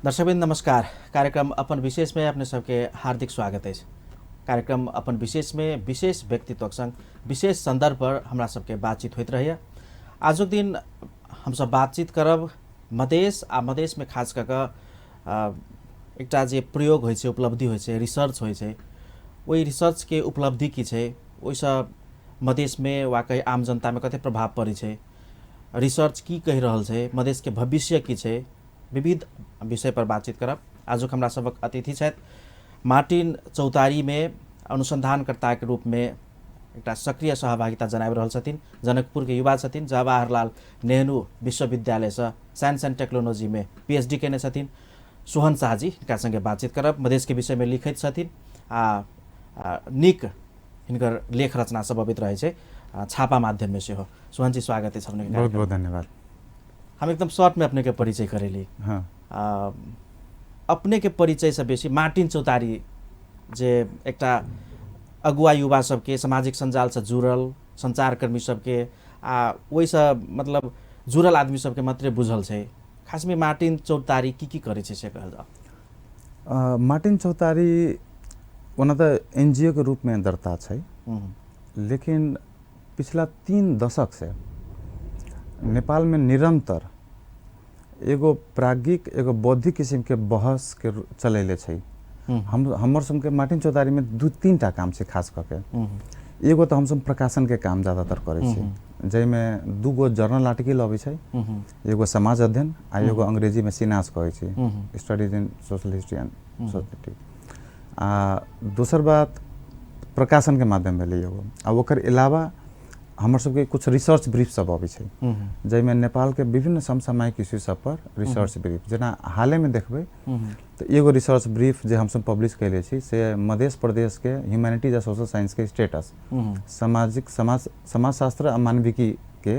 दर्शकवृन्द नमस्कार। कार्यक्रम अपन विशेष में अपने सबके हार्दिक स्वागत अछि। कार्यक्रम अपन विशेष में विशेष व्यक्तित्वक संग विशेष संदर्भ पर हमरा सबके बातचीत होइत रहैया। आजुक दिन हमसब बातचीत करब मधेश आ मधेश में खास कऽ कऽ एकटा जे प्रयोग होइ छै, उपलब्धि होइ छै, रिसर्च होइ छै, ओहि रिसर्चके उपलब्धि की छै, ओहिसँ मधेशमे वा कही आम जनतामे कते प्रभाव पड़ै छै, रिसर्च की कहि रहल छै, मधेशके भविष्य की छै, विविध विषय पर बातचीत करब। आजुक हमरा सबक अतिथि छथि मार्टिन चौतारीमे अनुसंधानकर्ताके रूपमे एकटा सक्रिय सहभागिता जनाबि रहल छथिन। जनकपुरके युवा छथिन, जवाहरलाल नेहरू विश्वविद्यालयसँ साइंस एंड टेक्नोलॉजीमे पीएचडी कयने छथिन। सोहन शाहजी, हिनका सङ्गे बातचीत करब। मधेशके विषयमे लिखैत छथिन आ नीक हिनकर लेख रचना सब अबैत रहै छै छापा माध्यममे सेहो। सोहन जी, स्वागत अछि अपनेके। बहुत बहुत धन्यवाद। हम एकदम शॉर्टमे अपनेके परिचय करेली। हाँ। अपनेके परिचयसँ बेसी मार्टिन चौतारी जे एकटा अगुआ युवा सबके सामाजिक सञ्जालसँ जुड़ल सञ्चारकर्मी सबके आ ओहिसँ मतलब जुड़ल आदमी सबके मात्रे बुझल छै, खासमे मार्टिन चौतारी की की करै छै से कहल जाओ। मार्टिन चौतारी ओना तऽ एनजीओ के रूपमे दर्ता छै, लेकिन पिछला 3 दशक से नेपालमे निरंतर एगो प्राज्ञिक एगो बौद्धिक किसिमके बहस के चलैले छै। हमर सबके मार्टिन चौतारीमे 2-3 टा काम छै खास कऽ के। एगो तऽ हमसब प्रकाशनके काम ज्यादातर करै छी, जाहिमे 2 गो जर्नल आर्टिकल अबै छै, एगो समाज अध्ययन आ एगो अंग्रेजीमे सिनास कहै छै, studies in social history and society. आ दोसर बात प्रकाशनके माध्यम भेलै एगो। आ ओकर अलावा हमर सबके कुछ रिसर्च ब्रीफ सब अबै छै, जाहिमे नेपालके विभिन्न समसामयिक इश्यू सब पर रिसर्च ब्रीफ, जेना हालेमे देखबै तऽ एगो रिसर्च ब्रीफ जे हमसब पब्लिश कयले छी से मध्य प्रदेशके ह्यूमैनिटीज आ सोशल साइंसके स्टेटस, सामाजिक समाजशास्त्र आ मानविकीके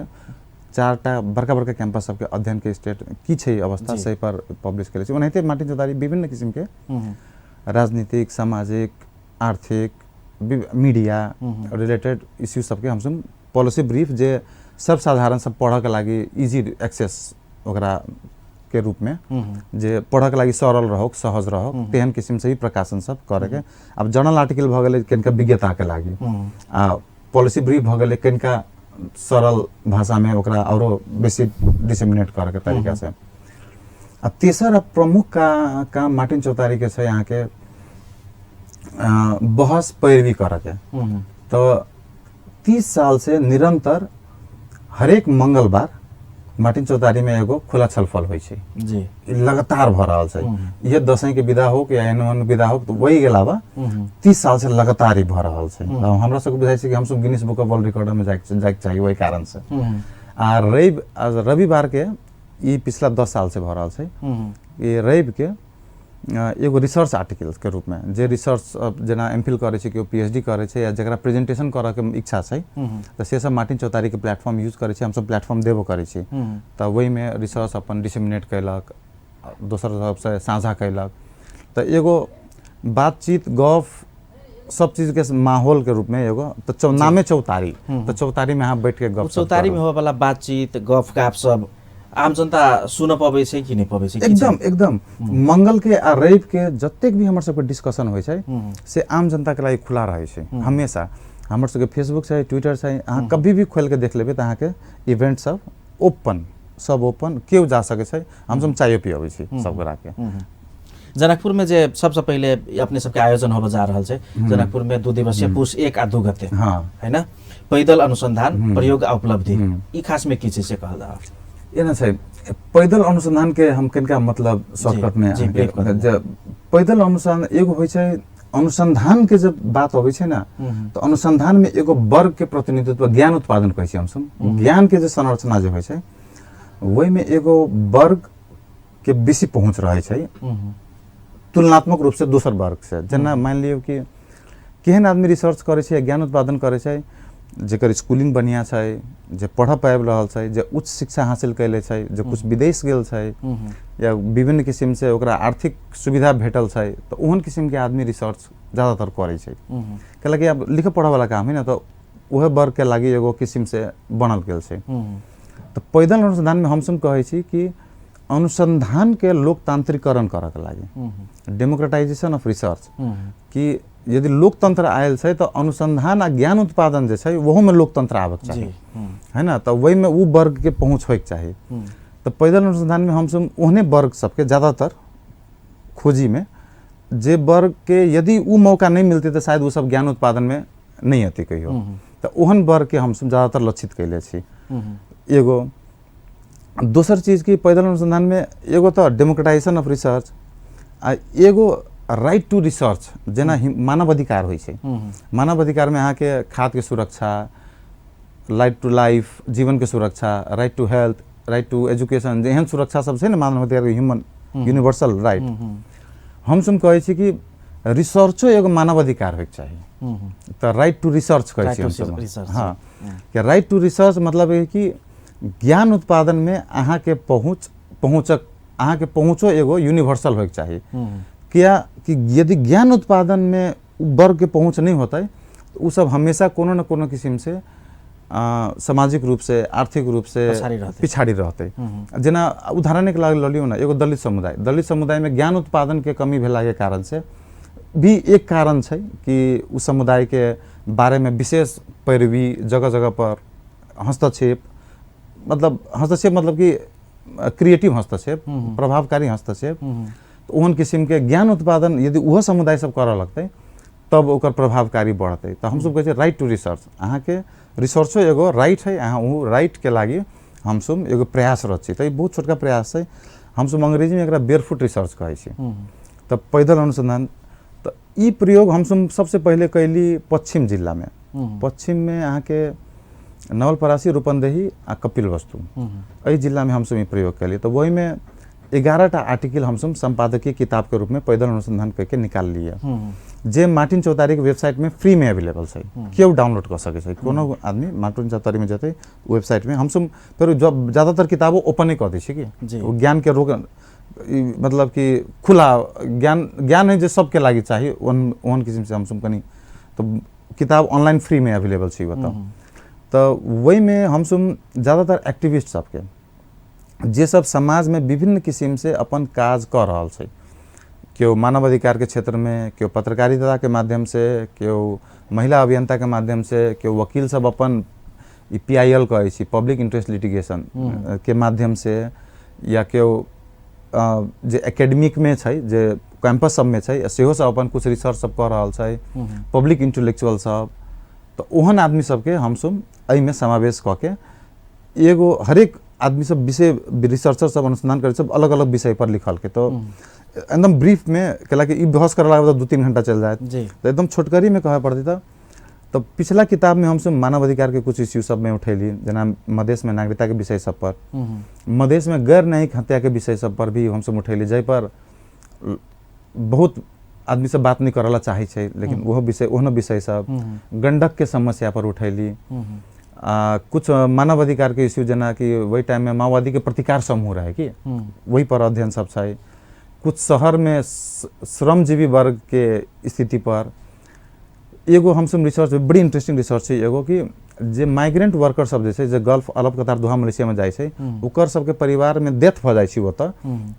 4 टा बड़का बड़का कैंपस सबके अध्ययनके स्टेट की छै अवस्था से पर पब्लिश कयले छी। ओनाहिते मार्टिन चौतारी विभिन्न किसिमके राजनीतिक, सामाजिक, आर्थिक, मीडिया रिलेटेड इश्यू सबके हमसब पॉलिसी ब्रीफ जे सर्वसाधारण सब पढ़ऽके लागि इजी एक्सेस ओकरा के रूपमे जे पढ़ऽके लागि सरल रहोक, सहज रहोक, तेहन किसिमसँ ही प्रकाशन सब करैके। आब जर्नल आर्टिकल भऽ गेलै कनिका विज्ञताके लागि, आ पॉलिसी ब्रीफ भऽ गेलै कनिका सरल भाषामे ओकरा औरो बेसी डिसेमिनेट करैके तरीकासँ। आ तेसर आ प्रमुख काम मार्टिन चौतारीके छै अहाँके बहस पैरवी करैके। तऽ 30 साल से निरंतर हरेक मंगलबार मार्टिन चौतारी में एगो खुला छलफल होइ छै जी, लगातार भऽ रहल छै। ये दसैँ के विदा हो या एहन ओहन विदा हो, तऽ वही के अलावा 30 साल से लगातार ही भऽ रहल छै। हमरा सबके बुझाइ छै कि हमसब Guinness book of world record में जाइके चाही ओहि कारण से। आ रविवार के ई पिछला 10 साल से भऽ रहल छै। ई रवि के एगो रिसर्च आर्टिकल के रूपमे जे रिसर्च जेना एम फिल करै छै, केओ पीएचडी करै छै या जकरा प्रेजेंटेशन करऽके इच्छा छै तऽ से सब मार्टिन चौतारीके प्लेटफॉर्म यूज करै छै। हमसब प्लेटफॉर्म देबो करै छी, तऽ ओहिमे रिसर्च अपन डिसेमिनेट कयलक, दोसर सबसँ साझा कयलक। तऽ एगो बातचीत गप सब चीजके माहौलके रूपमे एगो तऽ नामे चौतारी, तऽ चौतारीमे अहाँ बैठके गप चौतारीमे होबऽवला बातचीत गप गाप सब आम जनता सुन पबै छै कि नहि पबै छै? एकदम एकदम। मंगल के आ रवि के जतेक भी हमर सबके डिस्कशन होइ छै से आम जनता के लागि खुला रहै छै हमेशा। हमर सबके फेसबुक छै, ट्विटर छै, अहाँ कभी भी खोलि के देख लेबै तऽ अहाँके इवेंट सब ओपन, सब ओपन, केओ जा सकै छै। हमसब चायो पियबै छी सब गोटाके। जनकपुर में जे सबसे पहिले अपने सबके आयोजन होबऽ जा रहल छै जनकपुर में 2 दिवसीय पुष 1 आ 2 गते, है ना, पैदल अनुसंधान प्रयोग आ उपलब्धि, ई खास में की छै से कहल जाओ। एना छै पैदल अनुसंधान के हम कनिका मतलब शॉर्टकट में पैदल अनुसंधान एगो होइ छै, अनुसंधान के जब बात अबै छै ना तऽ अनुसंधान में एगो वर्ग के प्रतिनिधित्व ज्ञान उत्पादन कहै छी हमसब। ज्ञान के जे संरचना जे होइ छै ओहिमे एगो वर्ग के बेसी पहुँच रहै छै तुलनात्मक रूप से दोसर वर्ग से। जेना मानि लियौ कि केहन आदमी रिसर्च करै छै, ज्ञान उत्पादन करै छै, जेकर स्कूलिंग बढ़िआँ छै, जे पढ़ऽ पाबि रहल छै, जे उच्च शिक्षा हासिल कयले छै, जे कुछ विदेश गेल छै या विभिन्न किसिमसँ ओकरा आर्थिक सुविधा भेटल छै, तऽ ओहन किसिमके आदमी रिसर्च ज्यादातर करै छै। कैलाकि आब लिखऽ पढ़ऽवला काम है ने, तऽ उहे वर्गके लागि एगो किसिमसँ बनल गेल छै। तऽ पैदल अनुसंधानमे हमसब कहै छी कि अनुसंधानके लोकतांत्रिकरण करऽके लागि, डेमोक्रेटाइजेशन ऑफ रिसर्च, कि यदि लोकतंत्र आयल छै तऽ अनुसंधान आ ज्ञान उत्पादन जे छै ओहोमे लोकतंत्र आबक चाही, है ना। तऽ ओहिमे ओ वर्गके पहुँच होइके चाही। तऽ पैदल अनुसंधानमे हमसब ओहने वर्ग सबके ज़्यादातर खोजीमे जे वर्गके यदि ओ मौका नहि मिलतै तऽ शायद ओ सब ज्ञान उत्पादनमे नहि अतै कहियो, तऽ ओहन वर्गके हमसब ज़्यादातर लक्षित कैले छी। एगो दोसर चीज कि पैदल अनुसंधानमे एगो तऽ डेमोक्रेटाइजेशन ऑफ रिसर्च आ एगो राइट टू रिसर्च, जेना मानव अधिकार होइ छै। मानव अधिकारमे अहाँके खाद्यके सुरक्षा, राइट टू लाइफ, जीवनके सुरक्षा, right to health, right to education, एहन सुरक्षा सब छै ने मानव अधिकारके, ह्यूमन यूनिवर्सल राइट। हमसब कहै छी कि रिसर्चो एगो मानव अधिकार होइके चाही, तऽ राइट टू रिसर्च कहै छी हमसब। हाँ, कि राइट टू रिसर्च मतलब है कि ज्ञान उत्पादनमे अहाँके पहुँचक अहाँके पहुँचो एगो यूनिवर्सल होइके चाही। किया कि यदि ज्ञान उत्पादनमे वर्गके पहुँच नहि होतै तऽ ओ सब हमेशा कोनो न कोनो किसिमसँ सामाजिक रूपसँ आर्थिक रूपसँ पिछाड़ी रहतै। जेना उदाहरणके लागि लऽ लियौ ने, एगो दलित समुदाय, दलित समुदायमे ज्ञान उत्पादनके कमी भेलाके कारणसँ भी एक कारण छै कि ओ समुदायके बारेमे विशेष पैरवी, जगह जगह पर हस्तक्षेप, मतलब हस्तक्षेप मतलब कि क्रिएटिव हस्तक्षेप, प्रभावकारी हस्तक्षेप, तऽ ओहन किसिमके ज्ञान उत्पादन यदि ओहो समुदाय सब करऽ लगतै तब ओकर प्रभावकारी बढ़तै। तऽ हमसब कहै छियै राइट टू रिसर्च, अहाँके रिसर्चो एगो राइट है, अहाँ ओ राइटके लागि हमसब एगो प्रयासरत छी। तऽ ई बहुत छोटका प्रयास छै, हमसब अंग्रेजीमे एकरा बेयरफुट रिसर्च कहै छी, तऽ पैदल अनुसंधान। तऽ ई प्रयोग हमसब सबसे पहिले कैली पश्चिम जिलामे। पश्चिममे अहाँके नवलपरासी, रूपन्देही आ कपिलवस्तु, एहि जिलामे हमसब ई प्रयोग कैली। तऽ ओहिमे 11टा आर्टिकल हमसब सम्पादकीय किताबके रूपमे पैदल अनुसंधान करके निकाललियै, जे मार्टिन चौतारीके वेबसाइटमे फ्रीमे अवेलेबल छै, केओ डाउनलोड कऽ सकै छै, कोनो आदमी मार्टिन चौतारीमे जेतै वेबसाइटमे। हमसब फेर जब ज़्यादातर किताबो ओपने कऽ दै छी कि ओ ज्ञानके रोक, मतलब कि खुला ज्ञान, ज्ञान है जे सबके लागि चाही, ओहन ओहन किसिमसँ हमसब कनि तऽ किताब ऑनलाइन फ्रीमे अवेलेबल छै ओतऽ। तऽ ओहिमे हमसब ज़्यादातर एक्टिविस्ट सबके जे सब समाजमे विभिन्न किसिमसँ अपन काज कऽ रहल छै, केओ मानवाधिकारके क्षेत्रमे, केओ पत्रकारिताके माध्यमसँ, केओ महिला अभियन्ताके माध्यमसँ, केओ वकील सब अपन ई PIL कहै छी, पब्लिक इंटरेस्ट लिटिगेशन के माध्यमसँ, या केओ जे एकेडमिकमे छै, जे कैंपस सबमे छै, सेहो सब अपन कुछ रिसर्च सब कऽ रहल छै, पब्लिक इंटेलेक्चुअल सब। तऽ ओहन आदमी सबके हमसब एहिमे समावेश कऽ के एगो हरेक आदमी सब विषय रिसर्चर सब अनुसंधान करै सब अलग अलग विषय पर लिखल के, तो एकदम ब्रीफ में कैला कि ई बहस करे लागब तऽ 2-3 घंटा चलि जायत, तऽ एकदम छोटकरी में कहऽ पड़तै। तऽ पिछला किताब में हमसब मानवाधिकार के कुछ इश्यू सब में उठेली, जेना मधेश में नागरिकता के विषय सब पर, मधेश में गैर न्यायिक हत्या के विषय सब पर भी हमसब उठेली, जाहि पर बहुत आदमी सब बात नहीं करऽ ला चाहै छै, लेकिन ओहो विषय ओहनो विषय सब, गंडक के समस्या पर उठेली, आ कुछ मानवाधिकार के इश्यू जेना कि वही टाइम में माओवादी के प्रतिकार समूह रहे कि वही पर अध्ययन सब छै, कुछ शहर में श्रमजीवी वर्ग के स्थिति पर एगो हमसब रिसर्च, बड़ी इंटरेस्टिंग रिसर्च छै एगो कि जे माइग्रेंट वर्कर सब जे छै, जे गल्फ, अरब, कतार, दोहा, मलेशिया में जाइ छै, ओकर सबके परिवार में डेथ भऽ जाइ छै ओतऽ,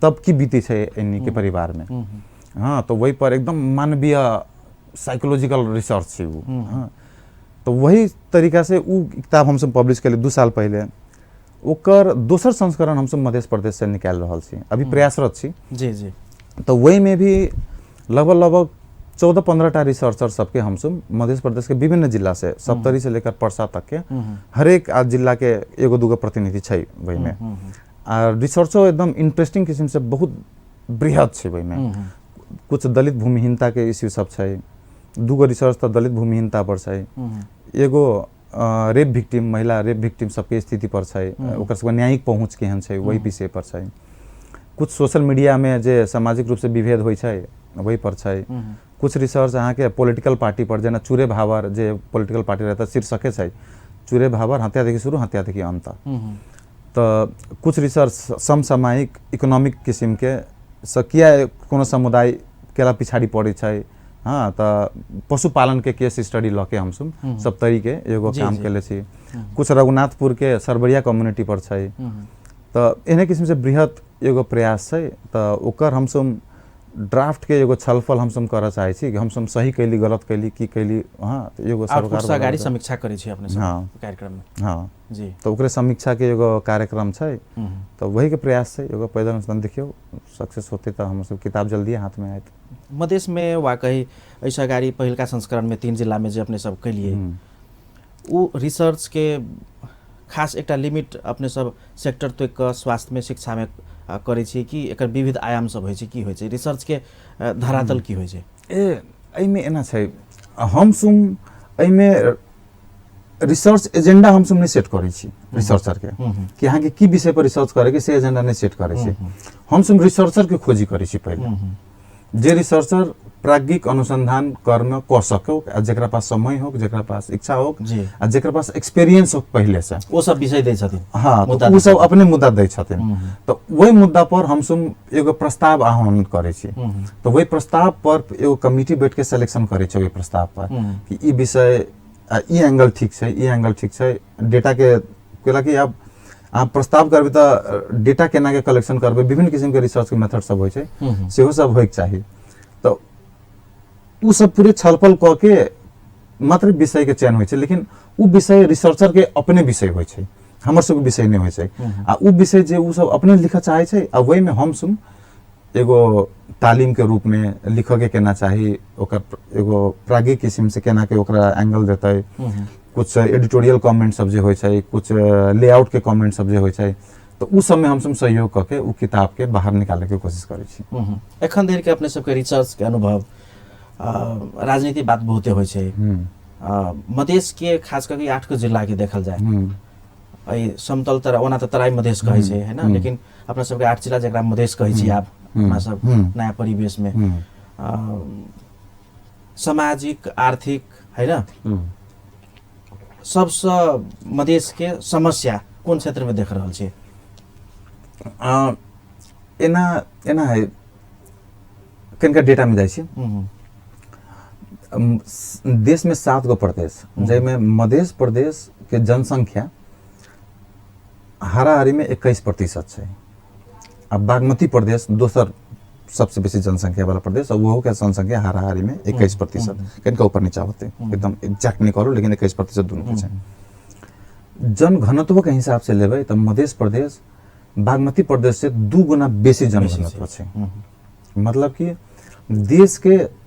तब की बीतै छै एनी के परिवार में। हाँ, तो वही पर एकदम मानवीय साइकोलॉजिकल रिसर्च छै वो। हाँ, तो वही तरीका से उ किताब हमसब पब्लिश केली 2 साल पहिले। ओकर दोसर संस्करण हमसब मध्य प्रदेश से निकालि रहल छी, अभी प्रयासरत छी। जी जी। तो वही में भी लगभग लगभग 14-15टा रिसर्चर सबके हमसब मध्य प्रदेश के विभिन्न जिला से, सप्तरी से लेकर परसा तक के हरेक जिला के एगो दूगो प्रतिनिधि छै वही में। आ रिसर्चो एकदम इंटरेस्टिंग किस्म से बहुत बृहद छै वही में। कुछ दलित भूमिहीनता के इश्यू सब छै, 2गो रिसर्च तऽ दलित भूमिहीनता पर छै, एगो रेप विक्टिम, महिला रेप विक्टिम सबके स्थिति पर छै, ओकर सबके न्यायिक पहुँच केहन छै वही विषय पर छै, कुछ सोशल मीडिया में जे सामाजिक रूप से विभेद होइ छै वही पर छै, कुछ रिसर्च अहाँके पॉलिटिकल पार्टी पर, जेना चूरे भावर जे पॉलिटिकल पार्टी रहता शीर्षके छै चूरे भावर हत्या देखी शुरू हत्या देखी अंत। तऽ कुछ रिसर्च समसामयिक इकोनॉमिक किसिमके से किया कोनो समुदाय केला पिछाड़ी पड़ै छै, हाँ, तऽ पशुपालनके केस स्टडी लऽ के हमसब सप्तरीके एगो काम केले छी, कुछ रघुनाथपुरके सरबरिया कम्युनिटी पर छै। तऽ एहने किसिमसँ बृहत एगो प्रयास छै। तऽ ओकर हमसब ड्राफ्ट के एगो छलफल हमसब करऽ चाहै छी कि हमसब सही कैली, गलत कैली, की कैली। हाँ, तऽ एगो आउटपुट सरकार से अगाडि समीक्षा करै छी अपने सब कार्यक्रम में। हाँ जी। तऽ ओकरे समीक्षा के एगो कार्यक्रम छै, तऽ वही के प्रयास छै। एगो पैदल अनुसंधान देखियौ सक्सेस होते तऽ हमर सब किताब जल्दी हाथ में आयत। मधेश में वा कही एहिसँ अगाडि पहिलका संस्करण में 3 जिला में जे अपने सब कैलिए उ रिसर्च के खास एकटा लिमिट अपने सब सेक्टर तोकि कऽ स्वास्थ्य में, शिक्षा में करै छी कि एकर विविध आयाम सब होइ छै, की होइ छै रिसर्च के धरातल की होइ छै? ए एहिमे एना छै, हमसुम एहिमे रिसर्च एजेंडा हमसब नहि सेट करै छी रिसर्चर के कि अहाँके की विषय पर रिसर्च करे के, से एजेंडा नहि सेट करै छी। हमसब रिसर्चर के खोजी करै छी पहिले, जे रिसर्चर प्राज्ञिक अनुसंधान कर्म कऽ सको आ जेकरा पास समय हो, जेकरा पास इच्छा हो आ जेकरा पास एक्सपीरियंस हो पहिले से, ओ सब विषय दै छथिन। हाँ, तो उ सब अपने मुद्दा दै छथिन। तो वही मुद्दा पर हमसब एगो प्रस्ताव आह्वान करै छी, तो वही प्रस्ताव पर एगो कमिटी बैठ के सिलेक्शन करै छै ओहि प्रस्ताव पर कि ई विषय ई एंगल ठीक छै, ई एंगल ठीक छै। डेटा के कैलाकि आब अहाँ प्रस्ताव करबै तऽ डेटा केना के कलेक्शन करबै, विभिन्न किसिम के रिसर्च के मेथड सब होइ छै, सेहो सब होइके चाही। तऽ उ सब पूरे छलफल कऽ के मात्र विषय के चयन होइ छै, लेकिन उ विषय रिसर्चर के अपने विषय होइ छै, हमर सबके विषय नहि होइ छै। आ उ विषय जे उ सब अपने लिखऽ चाहै छै आ ओहिमे हमसब एगो तालीम के रूप में लिखऽ के केना चाही, ओकर एगो प्राज्ञिक किस्म से केना के ओकरा एंगल देतै, कुछ एडिटोरियल कमेंट सब जे होइ छै, कुछ लेआउट के कमेंट सब जे होइ छै, तऽ उ सबमे हमसब सहयोग कऽ के उ किताब के बाहर निकाले के कोशिश करै छी। एखन धरि के अपने सबके रिसर्च के अनुभव, राजनीति बात बहुते होइ छै, मधेश के खास करके 8 गो जिला के देखल जाय, एहि समतल तर ओना तऽ तराई मधेश कहै छै है ना, लेकिन अपना सबके 8 जिला जकरा मधेश कहै छी आब अपना सब नया परिवेश में, सामाजिक आर्थिक है ना सबसँ मधेश के समस्या कोन क्षेत्र में देख रहल छी? एना एना है कनिका डेटा में जाइ छी। देश में 7 गो प्रदेश, जाहिमे मधेश प्रदेश के जनसंख्या हाराहारी में 21% छै, आ बागमती प्रदेश दोसर सबसे बेसी जनसंख्या वाला प्रदेश, और ओहो के जनसंख्या हाराहारी में 21%, कनिका ऊपर नीचा होते, एकदम एग्जैक्ट नहीं कहलू लेकिन 21% दुनू के छै। जनघनत्व के हिसाब से लेबै तऽ मधेश प्रदेश बागमती प्रदेश से 2 गुना बेसी जनघनत्व छै। मतलब कि देश के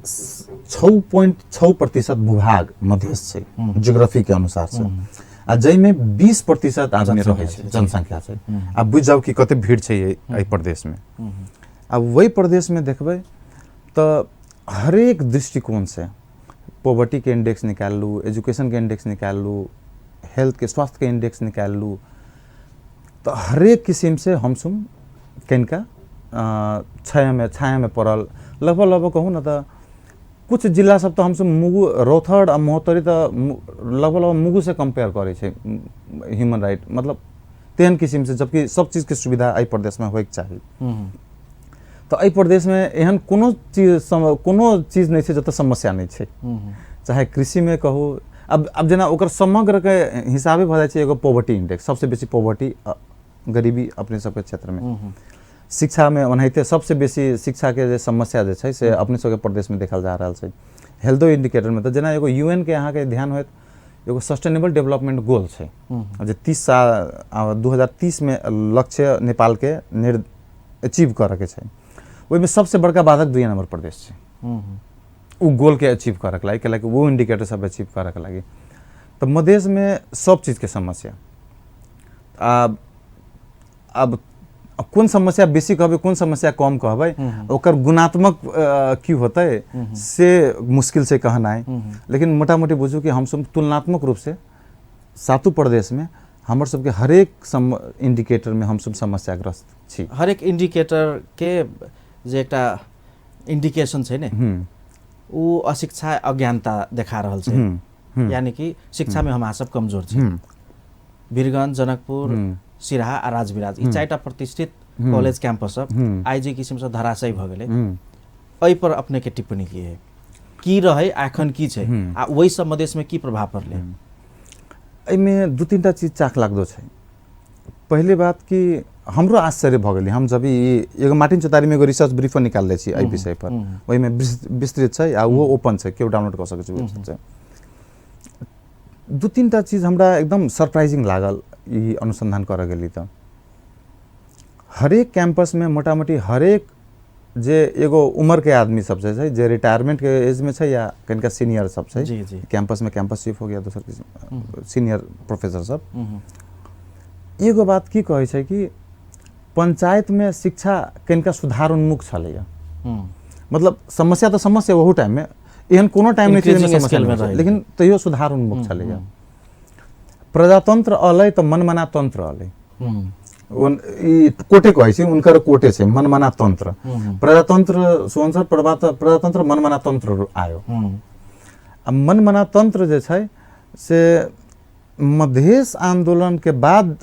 6.6% भूभाग मधेश छै ज्योग्राफी के अनुसार से, आ जाहिमे 20% आदमी रहै छै, जनसंख्या छै। आ बुझि जाउ कि कते भीड़ छै एहि प्रदेश में। आ वही प्रदेश में देखबै तऽ हरेक दृष्टिकोण से पॉवर्टी के इंडेक्स निकाललू, एजुकेशन के इंडेक्स निकाललू, हेल्थ के स्वास्थ्य के इंडेक्स निकाललू, तऽ हरेक किसिम से हमसब कनिका छाया में पड़ल लगभग लगभग कहू ना तऽ कुछ जिला सब तऽ हमसब मुगु रौथहट आ महोत्तरी तऽ लगभग लगभग मुगु से कंपेयर करै छै ह्यूमन राइट, मतलब तेहन किसिम से, जबकि सब चीज के सुविधा एहि प्रदेश में होइके चाही। तऽ एहि प्रदेश में एहन कोनो चीज कोनो चीज नहि छै जतऽ समस्या नहि छै, चाहे कृषि में कहू। अब जेना ओकर समग्र के हिसाबे भऽ जाइ छै एगो पॉवर्टी इंडेक्स, सबसे बेसी पॉवर्टी गरीबी अपने सबके क्षेत्र में, शिक्षा में ओनाहिते सबसे बेसी शिक्षा के जे समस्या जे छै से अपने सबके प्रदेश में देखल जा रहल छै। हेल्थो इंडिकेटर में तऽ जेना एगो यूएन के अहाँके ध्यान होयत एगो सस्टेनेबल डेवलपमेंट गोल छै जे 30 साल 2030 में लक्ष्य नेपाल के अचीव करऽ के छै, ओहिमे सबसे बड़का बाधक 2 नंबर प्रदेश छै उ गोल के अचीव करऽ के लागि, कैलाकि वो इंडिकेटर सब अचीव करऽ के लागि। तऽ मधेश में सब चीज के समस्या, अब कोन समस्या बेसी कहबै कोन समस्या कम कहबै, ओकर गुणात्मक की होतै से मुश्किल से कहनाइ, लेकिन मोटा मोटी बुझू कि हमसब तुलनात्मक रूप से 7 प्रदेश में हमर सबके हरेक इंडिकेटर में हमसब समस्याग्रस्त छी। हरेक इंडिकेटर के जे एकटा इंडिकेशन छै ने उ अशिक्षा अज्ञानता देखा रहल छै, यानी कि शिक्षा में हम सब कमजोर छी। वीरगंज, जनकपुर, सिराहा आ राजविराज ई 4टा प्रतिष्ठित कॉलेज कैंपस सब आइ जे किसिम से धराशयी भऽ गेलै, एहि पर अपने के टिप्पणी की है, की रहै आ एखन की छै आ ओहि सब मधेश में की प्रभाव पड़लै? एहिमे 2-3टा चीज चाख लागदो छै। पहिले बात कि हमरो आश्चर्य भऽ गेलै। हम जब ई एगो मार्टिन चौतारीमे एगो रिसर्च ब्रीफो निकालले छी एहि विषय पर, ओहिमे विस्तृत छै आ ओहो ओपन छै, केओ डाउनलोड कऽ सकै छै वेबसाइट से। 2-3टा चीज हमरा एकदम सरप्राइजिंग लागल ई अनुसंधान करऽ गेली तऽ। हरेक कैंपसमे मोटामोटी हरेक जे एगो उम्र के आदमी सब जे छै, जे रिटायरमेंट के एज में छै या कनिका सीनियर सब छै, कैंपस में कैंपस चीफ हो गया, दोसर किसिम सीनियर प्रोफेसर सब, एगो बात की कहै छै कि पंचायत में शिक्षा कनिका सुधार उन्मुख छलैया। मतलब समस्या तऽ समस्या ओहू टाइम में, एहन कोनो टाइम नहि छै जाहिमे Increasing समस्या scale में नहि छै, रहै। लेकिन तैयो सुधार उन्मुख छलैया। प्रजातंत्र अलै तऽ मनमना तंत्र अलै। ई कोटे कहै छै, हुनकर कोटे छै मनमना तंत्र। प्रजातंत्र सोहन सर, प्रजातंत्र मनमना तंत्र आयो। आ मनमना तंत्र जे छै से मधेश आंदोलन के बाद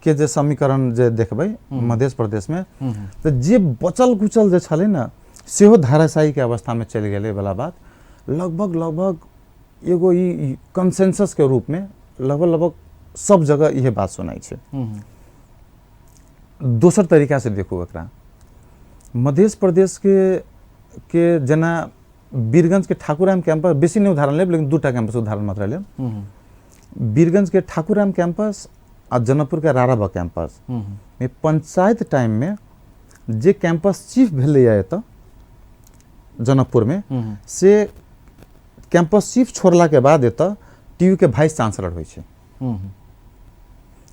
के जे समीकरण जे देखबै मधेश प्रदेश में, तऽ जे बचल कुचल जे छलै ने सेहो धाराशायी के अवस्था में चलि गेलै वाला बात लगभग लगभग एगो ई कंसेंसस के रूप में लगभग लगभग सब जगह इहे बात सुनाइ छै। दोसर तरीका से देखू एकरा, मधेश प्रदेश के जेना वीरगंज के ठाकुराम कैंपस, बेसी नहीं उदाहरण लेब लेकिन 2टा कैंपस उदाहरण मात्र लेब। वीरगंज के ठाकुराम कैंपस आ जनकपुर के राराबा कैंपस में पंचायत टाइम में जे कैंपस चीफ भेलैया एतऽ जनकपुर में, से कैंपस चीफ छोड़ला के बाद एतऽ टीयू के वाइस चांसलर होइ छै।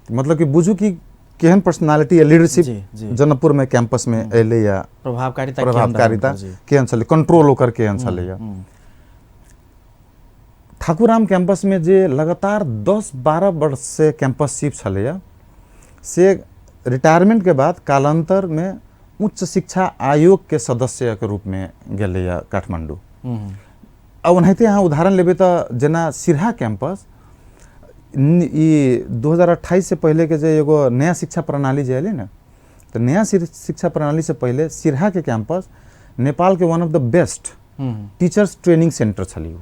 मतलब कि बुझू कि केहन पर्सनालिटी या लीडरशिप जनकपुर में कैंपस में एलै या प्रभावकारिता प्रभावकारिता केहन छलै, कंट्रोल ओकर केहन छलैया। ठाकुराम कैंपस में जे लगातार 10-12 वर्ष से कैंपस चीफ छलैया से रिटायरमेंट के बाद कालांतर में उच्च शिक्षा आयोग के सदस्य के रूप में गेलैया काठमांडू। आ ओनाहिते अहाँ उदाहरण लेबै तऽ जेना सिरहा कैंपस ई 2028 से पहले के जे एगो नया शिक्षा प्रणाली जे एलै ने, तऽ नया शिक्षा प्रणाली से पहले सिरहा के कैंपस नेपाल के one of the best teachers training centre छलै।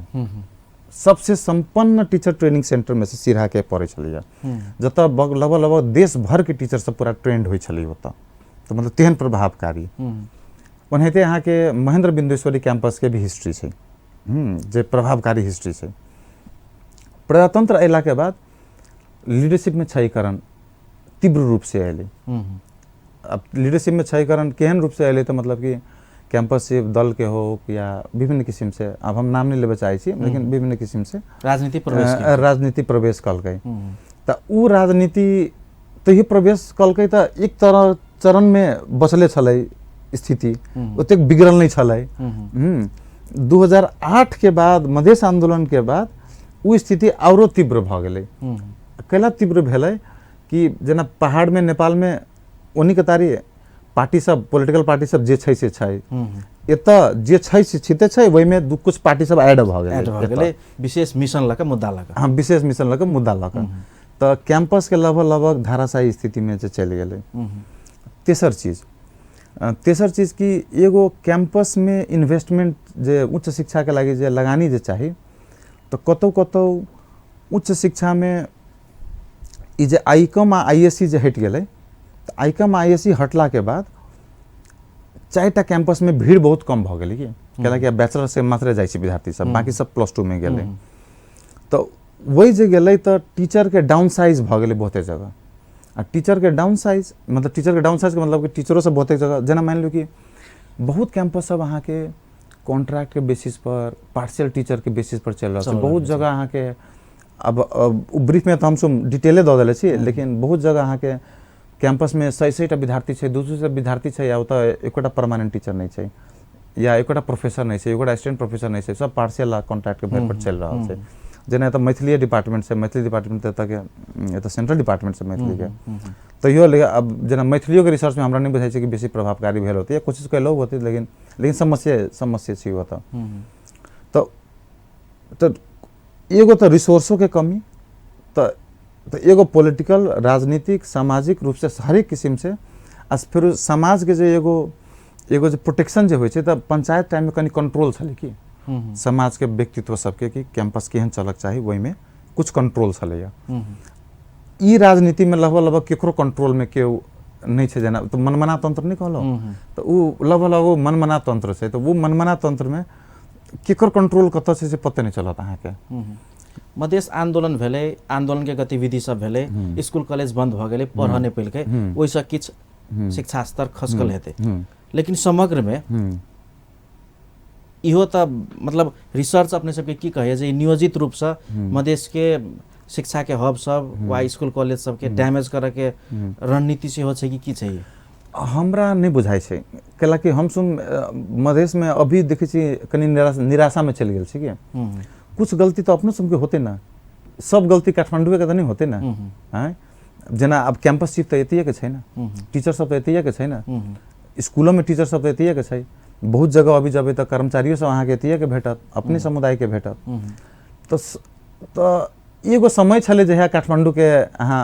सबसे संपन्न टीचर ट्रेनिंग सेंटर में से सिरहा के पड़ै छलैया, जतऽ लगभग लगभग देश भर के टीचर सब पूरा ट्रेंड होइ छलै ओतऽ, तऽ मतलब तेहन प्रभावकारी। ओनाहिते अहाँके महेंद्र बिंदेश्वरी कैंपस के भी हिस्ट्री छै, जे प्रभावकारी हिस्ट्री छै। प्रजातंत्र अयला के बाद लीडरशिप में क्षयीकरण तीव्र रूप से अयलै। अब लीडरशिप में क्षयीकरण केहन रूप से अयलै तऽ मतलब कि कैंपस से दल के हो या विभिन्न किसिम से, अब हम नाम नहीं लेबे चाहै छी लेकिन विभिन्न किसिम से राजनीति प्रवेश राजनीति प्रवेश कलकै। तऽ उ राजनीति तहियो प्रवेश कलकै तऽ एक तरह चरण में बचले छलै स्थिति, ओतेक बिगड़ल नहीं छलै। 2008 के बाद मधेश आंदोलन के बाद उ स्थिति औरो तीव्र भऽ गेलै। कैला तीव्र भेलै कि जेना पहाड़ में नेपाल में ओनी के तारी पार्टी सब पॉलिटिकल पार्टी सब जे छै से छै, एतऽ जे छै से छिते छै, ओहिमे कुछ पार्टी सब ऐड भऽ गेलै, ऐड भऽ गेलै विशेष मिशन लऽ कऽ मुद्दा लऽ कऽ। हाँ, विशेष मिशन लऽ कऽ मुद्दा लऽ कऽ तऽ कैंपस के लगभग लगभग धाराशायी स्थिति में जे चलि गेलै। तेसर चीज कि एगो कैंपस में इन्वेस्टमेंट जे उच्च शिक्षा के लागि जे लगानी जे चाही, तऽ कतौ कतौ उच्च शिक्षा में ई जे आईकम आ आईएससी जे हटि गेलै, तऽ आईकम आ आईएससी हटला के बाद 4टा कैंपस में भीड़ बहुत कम भऽ गेलै कि, कैलाकि आब बैचलर से मात्रे जाइ छै विद्यार्थी सब, बाकी सब प्लस 2 में गेलै। तऽ वही जे गेलै तऽ टीचर के डाउन साइज भऽ गेलै बहुते जगह। आ टीचर के डाउन साइज मतलब टीचर के डाउन साइज के मतलब कि टीचरो सब बहुते जगह, जेना मानि लियौ कि बहुत कैंपस सब अहाँके कॉन्ट्रैक्ट के बेसिस पर पार्शियल टीचर के बेसिस पर चलि रहल छै। बहुत जगह अहाँके अब ब्रीफ में तऽ हमसब डिटेले दऽ देले छी, लेकिन बहुत जगह अहाँके कैंपस में 100-100टा विद्यार्थी छै, 200 विद्यार्थी छै, या ओतऽ एकोटा परमानेंट टीचर नहि छै, या एकोटा प्रोफेसर नहि छै, एकोटा असिस्टेंट प्रोफेसर नहि छै, सब पार्शियल आ कॉन्ट्रैक्ट के भर पर चलि रहल छै। जेना एतऽ मैथिलीए डिपार्टमेंट छै, मैथिली डिपार्टमेंट एतऽके एतऽ सेंट्रल डिपार्टमेंट छै मैथिलीके, तैयो लेकिन अब जेना मैथिलियोके रिसर्चमे हमरा नहि बुझाइ छै कि बेसी प्रभावकारी भेल होतै या कोशिश कयलो होतै, लेकिन लेकिन समस्या छै ओतऽ। तऽ एगो तऽ रिसोर्सोके कमी, तऽ एगो पॉलिटिकल राजनीतिक सामाजिक रूपसँ हरेक किसिमसँ, आ फेर समाजके जे एगो एगो जे प्रोटेक्शन जे होइ छै तऽ पंचायत टाइममे कनि कंट्रोल छलै कि समाजके व्यक्तित्व सबके कि कैंपस केहन चलक चाही, ओहिमे कुछ कंट्रोल छलैया। ई राजनीतिमे लगभग लगभग केकरो कंट्रोलमे केओ नहि छै। जेना तऽ मनमना तंत्र नहि कहलहुँ, तऽ ओ लगभग लगभग मनमना तंत्र छै। तऽ ओ मनमना तंत्रमे केकर कंट्रोल कतऽ छै से पते नहि चलत अहाँके। मधेश आंदोलन भेलै, आंदोलन के गतिविधि सब भेलै, स्कूल कॉलेज बंद भऽ गेलै, पढ़ऽ नहि पेलकै, ओहिसँ किछु शिक्षा स्तर खसकल हेतै। लेकिन समग्रमे इहो तऽ मतलब रिसर्च अपने सबके की कहैए जे नियोजित रूपसँ मधेशके शिक्षाके हब सब वा स्कूल कॉलेज सबके डैमेज करऽके रणनीति सेहो छै कि की छै? हमरा नहि बुझाइ छै, कैलाकि हमसब मधेशमे अभी देखै छी कनि निराशामे चलि गेल छी कि कुछ गलती तऽ अपनो सबके होतै ने, सब गलती काठमांडुएके तऽ नहि होतै ने। आँय जेना आब कैंपस चीफ तऽ एतहिएके छै ने, टीचर सब तऽ एतहिएके छै ने, स्कूलोमे टीचर सब तऽ एतहिएके छै। बहुत जगह अभी जेबै तऽ कर्मचारियो सब अहाँके एतहिएके भेटत, अपने समुदायके भेटत। तऽ एगो समय छलै जहिया काठमांडूके अहाँ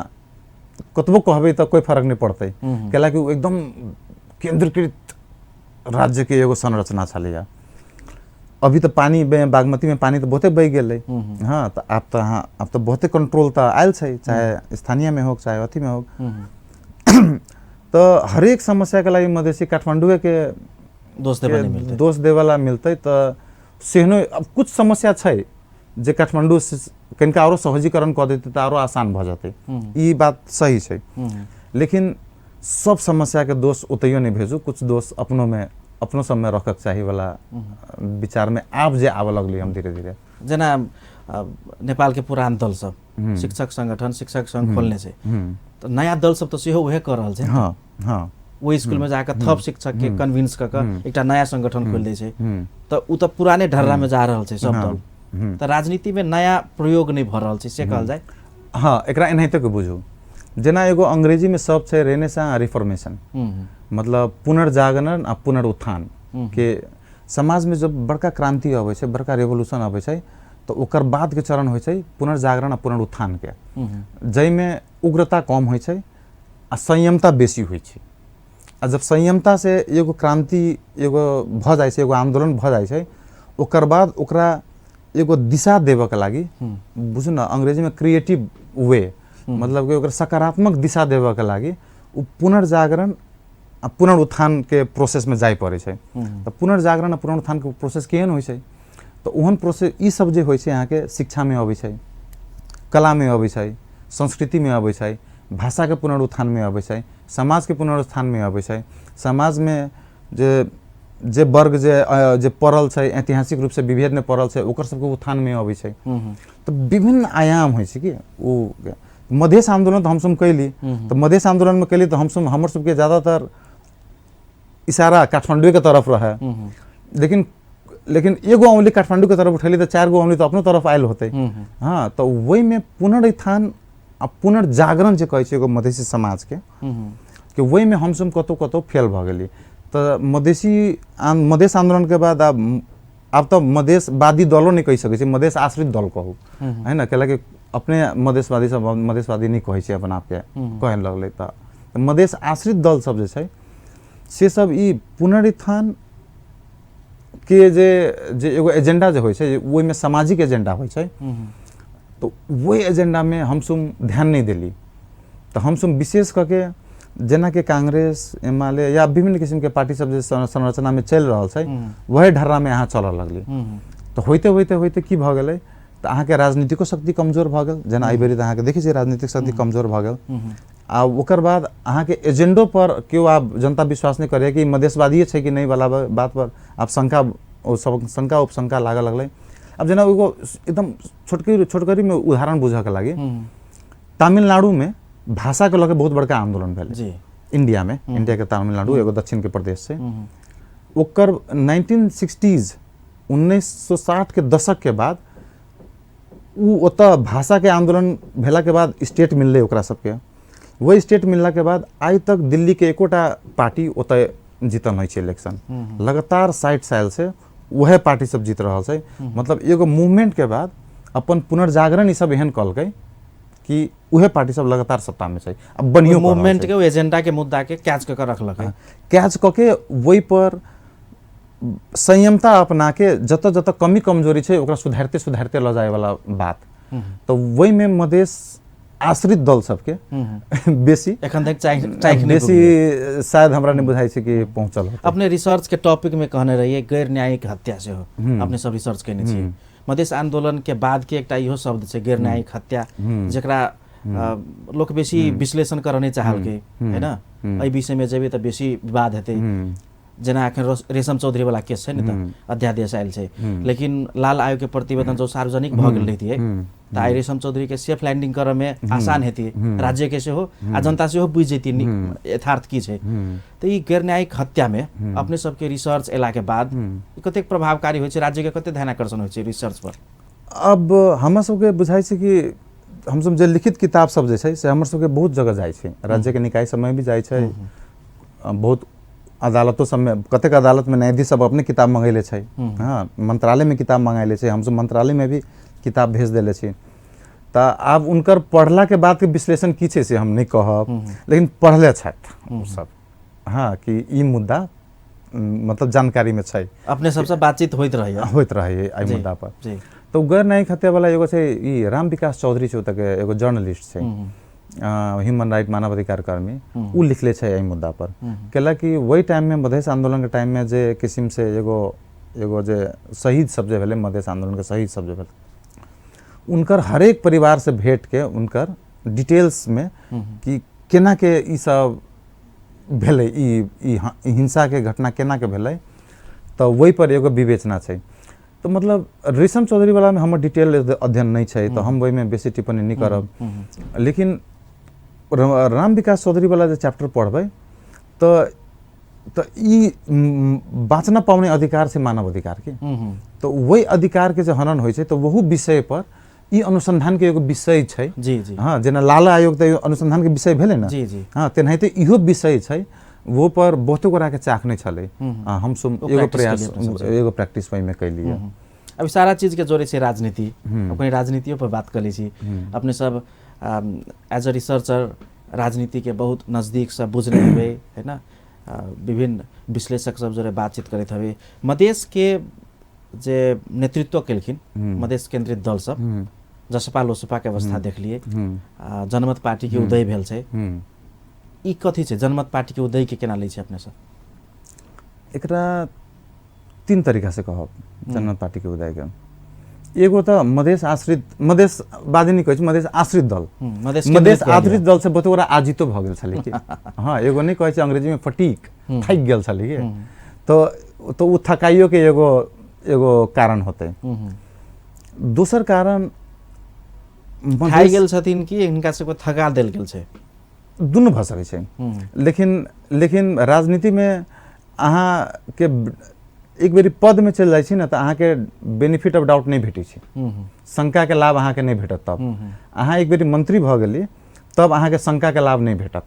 कतबो कहबै तऽ कोइ फर्क नहि पड़तै, कैलाकि ओ एकदम केंद्रीकृत राज्यके एगो संरचना छलैया। अभी तऽ पानी बागमती में पानी तऽ बहुते बहि गेलै। हाँ, तऽ आब तऽ अहाँ आब तऽ बहुते कंट्रोल तऽ आयल छै, चाहे स्थानीय में हो चाहे अथी में हो। तऽ हरेक समस्या के लागि मधेसी काठमांडुए के दोष देबऽ नहि मिलतै, दोष देवला मिलतै। तऽ सेहनो अब कुछ समस्या छै जे काठमांडू कनिका आरो सहजीकरण कऽ देतै तऽ आरो आसान भऽ जेतै, ई बात सही छै। लेकिन सब समस्या के दोष ओतहियो नहि भेजू, कुछ दोष अपनो में अपनो सबमे रखक चाही वाला विचार में आब जे आबऽ लगलै हम धीरे धीरे। जेना नेपाल के पुरान दल सब शिक्षक संगठन शिक्षक संघ खोलने छै, तऽ नया दल सब तऽ सेहो उहे कऽ रहल छै। हाँ हाँ, ओहि स्कूल में जाकऽ थप शिक्षक के कन्विंस कऽ कऽ एकटा नया संगठन खोलि दै छै, तऽ ओ तऽ पुराने ढर्रा में जा रहल छै सब दल। तऽ राजनीति में नया प्रयोग नहि भऽ रहल छै से कहल जाय। हाँ, एकरा एनाहिते के बुझू, जेना एगो अंग्रेजी में सब छै रेनेसां आ रिफॉर्मेशन, मतलब पुनर्जागरण आ पुनरुत्थान के। समाज में जब बड़का क्रांति अबै छै, बड़का रेवोल्यूशन अबै छै, तऽ ओकर बाद के चरण होइ छै पुनर्जागरण आ पुनरुत्थान के, जाहिमे उग्रता कम होइ छै आ संयमता बेसी होइ छै। आ जब संयमता से एगो क्रांति एगो भऽ जाइ छै, एगो आंदोलन भऽ जाइ छै, ओकर बाद ओकरा एगो दिशा देबऽ के लागि, बुझू ने अंग्रेजी में क्रिएटिव वे, मतलब कि ओकरा सकारात्मक दिशा देबऽ के लागि ओ पुनर्जागरण आ पुनरुत्थान के प्रोसेस में जाय पड़ै छै। तऽ पुनर्जागरण आ पुनरुत्थान के प्रोसेस केहन होइ छै, तऽ ओहन प्रोसेस ई सब जे होइ छै अहाँके शिक्षा में अबै छै, कला में अबै छै, संस्कृति में अबै छै, भाषा के पुनरुत्थान में अबै छै, समाज के पुनरुत्थान में अबै छै। समाज में जे जे वर्ग जे जे पड़ल छै, ऐतिहासिक रूप से विभेद में पड़ल छै, ओकर सबके उत्थान में अबै छै। तऽ विभिन्न आयाम होइ छै कि ओ मधेश आंदोलन तऽ हमसब कैली, तऽ मधेश आंदोलन में कैली तऽ हमसब हमर सबके ज़्यादातर इशारा काठमांडू के तरफ रहे, लेकिन लेकिन एगो औंगली काठमांडू के तरफ उठेली तऽ 4 गो औंगली तऽ अपनो तरफ आयल होतै। हाँ, तऽ ओहिमे पुनरुत्थान आ पुनर्जागरण जे कहै छै एगो मधेसी समाज के, कि ओहिमे हमसब कतौ कतौ फेल भऽ गेली। तऽ मधेश आंदोलन के बाद आब तऽ मधेशवादी दलो नहि कहि सकै छी, मधेश आश्रित दल कहू है ना, कैलाकि अपने मधेशवादी सब मधेशवादी नहि कहै छै अपना आपके कहे लगलै। तऽ मधेश आश्रित दल सब जे छै से सब ई पुनरुत्थान के जे जे एगो एजेंडा जे होइ छै ओहिमे सामाजिक एजेंडा होइ छै, तऽ ओहि एजेंडामे हमसब ध्यान नहि देली। तऽ हमसब विशेष कऽ के जेनाकि कांग्रेस एमाले या विभिन्न किसिमके पार्टी सब जे संरचनामे चलि रहल छै वही ढर्रामे अहाँ चलऽ लगली। तऽ होइते होइते होइते की भऽ गेलै तऽ अहाँके राजनीतिको शक्ति कमजोर भऽ गेल। जेना एहि बेरी तऽ अहाँके देखै छियै राजनीतिक शक्ति कमजोर भऽ गेल। आ ओकर बाद अहाँके एजेंडो पर केओ आब जनता विश्वास नहि करैए कि मधेशवादिए छै कि नहि वाला बात पर आब शंका सब शंका उपशंका लागऽ लगलै। आब जेना एगो एकदम छोटकी छोटकरीमे उदाहरण बुझऽके लागि, तमिलनाडुमे भाषाके लऽ के बहुत बड़का आंदोलन भेलै जी। इंडिया में, इंडिया के तमिलनाडु एगो दक्षिण के प्रदेश छै, ओकर 1960s 1960 के दशक के बाद उ ओतऽ भाषा के आंदोलन भेला के बाद स्टेट मिललै ओकरा सबके। वही स्टेट मिलला के बाद आइ तक दिल्ली के एकोटा पार्टी ओतऽ जीतल नहि छै इलेक्शन, लगातार 60 साल से वएह पार्टी सब जीत रहल छै। मतलब एगो मूवमेंट के बाद अपन पुनर्जागरण ई सब एहन कलकै कि उहे पार्टी सब लगातार सत्ता में छै। अब बनियो मूवमेंट के एजेंडा के मुद्दा के कैच कऽ के रखलकै, कैच कऽ के ओहि पर संयमता अपना के जतऽ जतऽ कमी कमजोरी छै ओकरा सुधारते सुधारते लऽ जाय वाला बात। तऽ ओहिमे मधेश आश्रित दल सबके बेसी एखन तक चाहि बेसी शायद हमरा नहि बुझाइ छै कि पहुँचल होतै। अपने रिसर्च के टॉपिक में कहने रहिए गैर न्यायिक हत्या सेहो अपने सब रिसर्च केने छी। मधेश आंदोलन के बाद के एकटा इहो शब्द छै गैर न्यायिक हत्या, जकरा लोक बेसी विश्लेषण करऽ नहि चाहलकै, है ना? एहि विषय में जेबै तऽ बेसी विवाद हेतै। जेना एखन रेशम चौधरी वाला केस छै ने, तऽ अध्यादेश आयल छै, लेकिन लाल आयोग के प्रतिवेदन जो सार्वजनिक भऽ गेल रहितियै तऽ आइ रेशम चौधरी के सेफ लैंडिंग करऽ में आसान हेतियै, राज्य के सेहो आ जनता सेहो बुझि जैतियै यथार्थ की छै। तऽ ई गैर न्यायिक हत्या में अपने सबके रिसर्च एला के बाद कतेक प्रभावकारी होइ छै, राज्य के कतेक ध्यानाकर्षण होइ छै रिसर्च पर? अब हमरा सबके बुझाइ छै कि हमसब जे लिखित किताब सब जे छै से हमर सबके बहुत जगह जाइ छै, राज्य के निकाय सबमे भी जाइ छै, बहुत अदालतो सबमे, कतेक अदालतमे न्यायाधीश सब अपने किताब मंगैले छै, हाँ, मंत्रालयमे किताब मंगैले छै, हमसब मंत्रालयमे भी किताब भेज देले छी। तऽ आब उनकर पढ़लाके बादके विश्लेषण की छै से हम नहि कहब, लेकिन पढ़ले छथि ओ सब, हाँ, कि ई मुद्दा मतलब जानकारीमे छै, अपने सबसँ बातचीत होइत रहैए, होइत रहैए एहि मुद्दा पर। तऽ गैर न्यायिक हत्या वाला एगो छै ई राम विकास चौधरी छै, ओतऽके एगो जर्नलिस्ट छै, ह्यूमन राइट मानवाधिकार कर्मी, उ लिखले छै एहि मुद्दा पर। कैला कि वही टाइममे मधेश आंदोलनके टाइममे जे किसिमसँ एगो एगो जे शहीद सब जे भेलै, मधेश आंदोलनके शहीद सब जे भेलै, उनकर हरेक परिवारसँ भेटके उनकर डिटेल्समे कि केना के ई सब भेलै, ई हिंसाके घटना केना के भेलै, तऽ ओहि पर एगो विवेचना छै। तऽ मतलब रेशम चौधरी वालामे हमर डिटेल अध्ययन नहि छै तऽ हम ओहिमे बेसी टिप्पणी नहि करब, लेकिन राम विकास चौधरी वाला जे चैप्टर पढ़बै तऽ ई बाँचना पाउने अधिकार छै मानव अधिकार के, तऽ वही अधिकार के जे हनन होइ छै तऽ वहु विषय पर ई अनुसंधान के एगो विषय छै। जी जी, हाँ, जेना लाला आयोग तऽ अनुसंधान के विषय भेलै ने, जी जी, हाँ, तेनाहिते इहो विषय छै, वो पर बहुते गोटाके चाख नहि छलै, हमसब एगो प्रयास एगो प्रैक्टिस ओहिमे कैलियै। अभी सारा चीज के जोड़े छै राजनीति, अपने राजनीतियो पर बात कर लै छी। अपने सब एज अ रिसर्चर राजनीति के बहुत नजदीक से बुझने हेबै, है ना? विभिन्न विश्लेषक सब जोड़े बातचीत करैत हेबै। मधेश के जे नेतृत्व केलखिन मधेश केंद्रित दल सब, जसपा लोसपा के अवस्था देखलिए, जनमत पार्टी के उदय भेल छै, ई कथी छै जनमत पार्टी के उदय के केना लै छै अपने सब? एकरा तीन तरीका से कहब जनमत पार्टी के उदय के। एगो तऽ मधेश आश्रित, मधेशवादी नहि कहै छै, मधेश आश्रित दल, मधेश आश्रित दल से बहुत गोरा आजितो भऽ गेल छलै कि, हाँ, एगो नहि कहै छै अंग्रेजीमे फटीक, थाकि गेल छलै कि, तऽ ओ थकाइयो के एगो एगो कारण होतै। दोसर कारण थाकि गेल छथिन कि हिनका सबके थका देल गेल छै, दुनू भऽ सकै छै। लेकिन लेकिन राजनीतिमे अहाँके एक बेरी पदमे चलि जाइ छी ने तऽ अहाँके बेनिफिट ऑफ डाउट नहि भेटै छै, शंकाके लाभ अहाँके नहि भेटत। तब अहाँ एक बेरी मंत्री भऽ गेली तब अहाँके शंकाके लाभ नहि भेटत।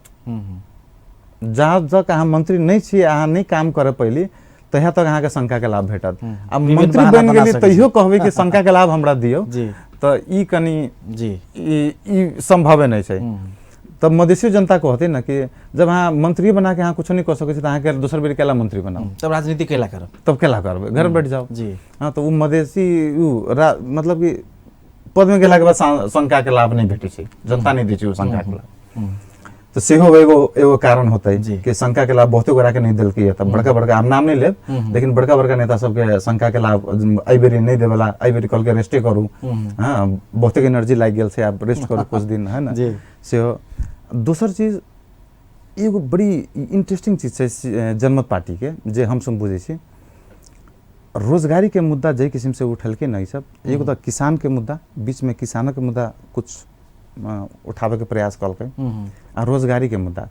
जहाँ तक अहाँ मंत्री नहि छी, अहाँ नहि काम करऽ पैली, तहिया तक अहाँके शंकाके लाभ भेटत। आ मंत्री बनि गेली तैयो कहबै कि शंकाके लाभ हमरा दियौ, तऽ ई कनि जी ई संभवे नहि छै। तब मधेसी जनता कहते ना कि जब अहाँ मंत्री बना के अहाँ कुछो नहीं कर सकै छी तऽ अहाँके दोसर बेर केला मंत्री बनाउ, तब राजनीति केला करब, तब केला करबै, घर बैठ जाउ। जी, हाँ, तऽ ओ मधेसी उ मतलब कि पद में गेलाके बाद शंका के लाभ नहीं भेटै छै, जनता नहीं दै छै ओ शंका के लाभ। तऽ सेहो एगो एगो कारण होतै कि शंका के लाभ बहुते गोटा के नहीं देलकै। तब बड़का बड़का हम नाम नहीं लेब, लेकिन बड़का बड़का नेता सबके शंका के लाभ एहि बेरी नहीं देवला, एहि बेरी कहलकै रेस्टे करू, हाँ, बहुते एनर्जी लागि गेल छै, आब रेस्ट करू कुछ दिन, है ना। सेहो दोसर चीज एगो बड़ी इंटरेस्टिंग चीज छै जनमत पार्टी के, जे हमसब बुझै छी रोजगारी के मुद्दा जाहि किसिम से उठलकै ने ई सब, एगो तऽ किसान के मुद्दा, बीच में किसानक मुद्दा कुछ उठाबे के प्रयास कलकै, आ रोजगारी के मुद्दा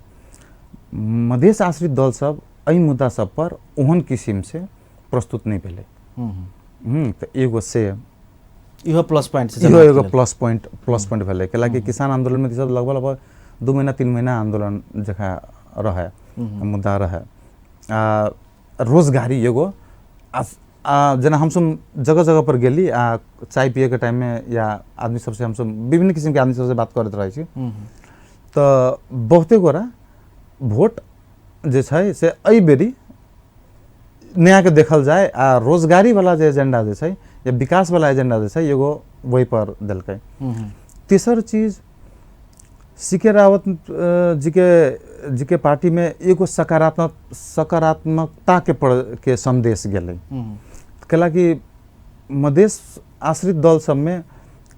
मधेश आश्रित दल सब एहि मुद्दा सब पर ओहन किसिम से प्रस्तुत नहीं भेलै। तऽ एगो से इहो प्लस पॉइंट छै, इहो एगो प्लस पॉइंट भेलै। कैलाकि किसान आंदोलन में सब लगभग लगभग 2 महीना 3 महीना आंदोलन जखा रहे, मुद्दा रहे। आ रोजगारी एगो जेना हमसब जगह जगह पर गेली आ चाय पियैके टाइममे या आदमी सबसे हमसब विभिन्न किसिमके आदमी सबसे बात करैत रहै छी, तऽ बहुते गोरा वोट जे छै से एहि बेरी नयाके देखल जाय आ रोजगारी वाला जे एजेंडा जे छै या विकास वाला एजेंडा जे छै एगो वही पर देलकै। तेसर चीज सीके रावत जी के पार्टी में एगो सकारात्मकता के संदेश गेलै। कैला कि मधेश आश्रित दल सबमे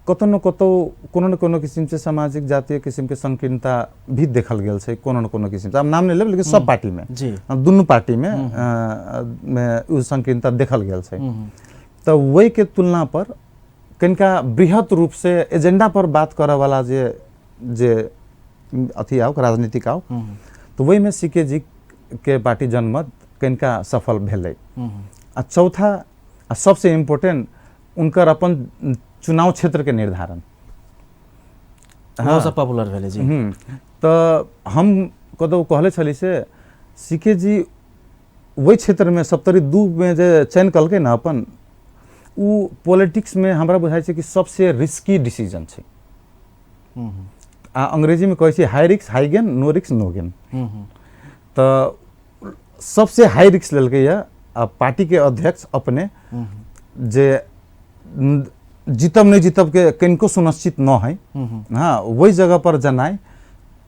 कतौ न कतौ कोनो न कोनो किसिमसे सामाजिक जातीय किसिमके संकीर्णता भी देखल गेल छै, कोनो न कोनो किसिमसे। आब नाम नहि लेब, लेकिन सब पार्टीमे, दुनू पार्टीमे मे उ संकीर्णता देखल गेल छै। तऽ ओहिके तुलना पर कनिका बृहत रूप से एजेंडा पर बात करऽ वाला जे जे अथी आओ, राजनीतिक आओ, तऽ ओहिमे सीके जी के पार्टी जनमत कनिका सफल भेलै। आ चौथा आ सबसे इम्पोर्टेंट, उनकर अपन चुनाव क्षेत्र के निर्धारण। हाँ, सब पॉपुलर भेलै जी। तऽ हम कतौ कहले छली से सीके जी ओहि क्षेत्रमे सप्तरी 2 मे जे चयन कलकै ने अपन, उ पॉलिटिक्समे हमरा बुझाइ छै कि सबसे रिस्की डिसीजन छै। आ अंग्रेजीमे कहै छै high risk high gain, no risk no gain। तऽ सबसे हाई रिस्क लेलकै यऽ आ पार्टीके अध्यक्ष अपने, जे जीतब नहि जीतब के कनिको सुनिश्चित न है। हाँ, वही जगह पर जनाइ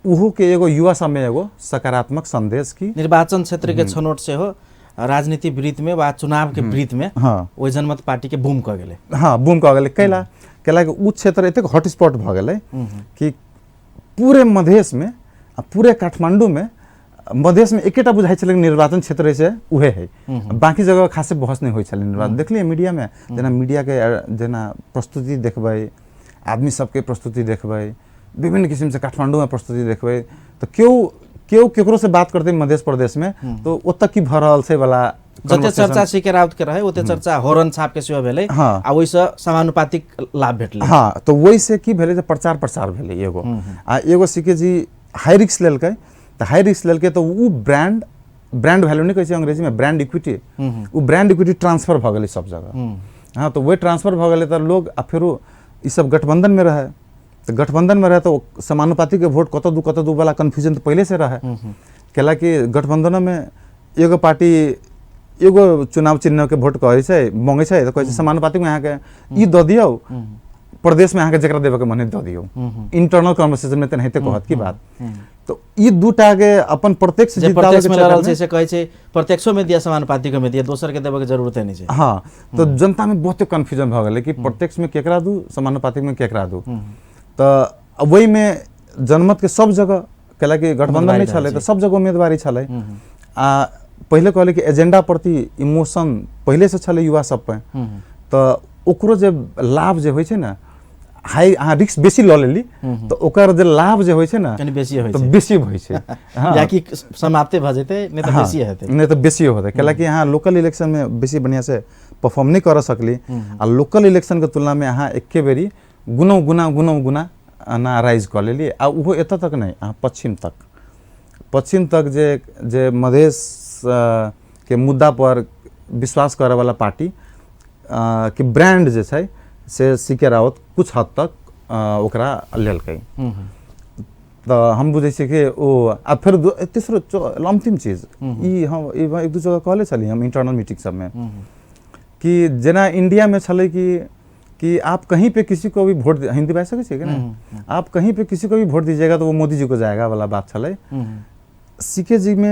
उहो के एगो युवा सबमे एगो सकारात्मक संदेश की निर्वाचन क्षेत्र के छनौट सेहो राजनीति वृत्त में वा चुनाव के वृत्त में ओहि जनमत पार्टी के बूम कऽ गेलै। हाँ, बूम कऽ गेलै। कैला कैला कि उ क्षेत्र एतेक हॉटस्पॉट भऽ गेलै कि पूरे मधेशमे आ पूरे काठमाण्डूमे, मधेशमे एकेटा बुझाइ छलै निर्वाचन क्षेत्र से उहे है, बाकी जगह खासे बहस नहि होइ छलै निर्वाचन। देखलियै मीडियामे, जेना मीडियाके जेना प्रस्तुति देखबै, आदमी सबके प्रस्तुति देखबै, विभिन्न किसिमसँ काठमाण्डूमे प्रस्तुति देखबै, तऽ केओ केओ केकरो से बात करतै मधेश प्रदेशमे तऽ ओतऽ की भऽ रहल छै वाला जते चर्चा सीके राउत के रहे, ओते चर्चा होरन छाप के सेहो भेलै। आ ओहिसँ समानुपातिक लाभ भेटलै। हाँ, तऽ ओहिसँ की भेलै जे प्रचार प्रसार भेलै एगो। आ एगो सीके जी हाई रिस्क लेलकै, तऽ हाई रिस्क लेलकै तऽ उ ब्रांड ब्रांड वैल्यू नहि कहै छै अंग्रेजीमे ब्रांड इक्विटी, उ ब्रांड इक्विटी ट्रांसफर भऽ गेलै सब जगह। हाँ, तऽ वही ट्रांसफर भऽ गेलै तऽ लोग आ फेरो ई सब गठबंधनमे रहै, तऽ गठबंधनमे रहै तऽ ओ समानुपातिक वोट कतऽ दू कतऽ दू वाला कन्फ्यूजन तऽ पहिले से रहै। कैला कि गठबंधनोमे एगो पार्टी एगो चुनाव चिन्हके वोट कहै छै, मांगै छै, तऽ कहै छै समानुपातिकमे अहाँके ई दऽ दियौ, प्रदेशमे अहाँके जकरा देबऽके मन है दऽ दियौ। इंटरनल कन्वर्सेशनमे तेनाहिते कहत की बात। तऽ ई दूटा के अपन प्रत्यक्ष जे प्रत्यक्षमे लड़ल छै से कहै छै प्रत्यक्षोमे दिया, समानुपातिकोमे दिया, दोसरके देबऽके जरूरते नहि छै। हाँ, तऽ जनतामे बहुते कन्फ्यूजन भऽ गेलै कि प्रत्यक्षमे केकरा दू, समानुपातिकमे केकरा दू। तऽ ओहिमे जनमतके सब जगह, कैलाकि गठबंधन नहि छलै तऽ सब जगह उम्मीदवारी छलै। आ पहिले कहलै कि एजेंडा प्रति इमोशन पहिलेसँ छलै युवा सब पे, तऽ ओकरो जे लाभ जे होइ छै ने, हाई अहाँ रिस्क बेसी लऽ लेली तऽ ओकर जे लाभ जे होइ छै ने कनि बेसी होइ छै, बेसी होइ छै। या कि समाप्ते भऽ जेतै, नहि तऽ बेसी हेतै। नहि तऽ बेसी होतै, कैलाकि अहाँ लोकल इलेक्शनमे बेसी बढ़िआँसँ परफॉर्म नहि करऽ सकली आ लोकल इलेक्शनके तुलनामे अहाँ एके बेरी गुनो गुना गुनो गुना एना राइज कऽ लेली। आ ओहो एतऽ तक नहि, अहाँ पश्चिम तक, पश्चिम तक जे जे मधेश के मुद्दा पर विश्वास करऽवला पार्टी के ब्रांड जे छै से सी के राउत कुछ हद तक ओकरा लेलकै। तऽ हम बुझै छियै कि ओ आ फेर तेसरो अन्तिम चीज ई हम एक दू जगह कहले छली हम इंटरनल मीटिंग सबमे कि जेना इंडियामे छलै कि आप कहीं पे किसी को भी वोट, हिंदी बाजि सकै छियै कि नहि, आप कहीं पे किसी को भी वोट दीजिएगा तो वो मोदी जी को जाएगा वाला बात छलै। सीके जी मे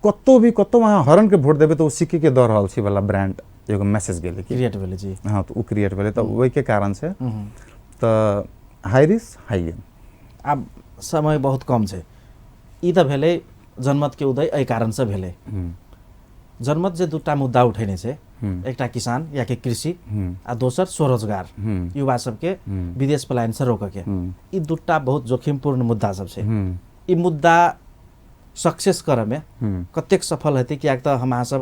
कतौ भी कतौ अहाँ हरण के वोट देबै तऽ ओ सीके के दऽ रहल छी वाला ब्रांड एगो मैसेज गेलै कि क्रिएट भेलै जी। हाँ, तऽ ओ क्रिएट भेलै, तऽ ओहिके कारण से तऽ हाई रिस्क हाई गेन। आब समय बहुत कम छै। ई तऽ भेलै जनमतके उदय एहि कारणसँ भेलै। जनमत जे दूटा मुद्दा उठेने छै, एकटा किसान या कि कृषि आ दोसर स्वरोजगार, युवा सबके विदेश पलायनसँ रोकऽके, ई दूटा बहुत जोखिमपूर्ण मुद्दा सब छै। ई मुद्दा सक्सेस करऽमे कतेक सफल हेतै? किएक तऽ हम अहाँ सब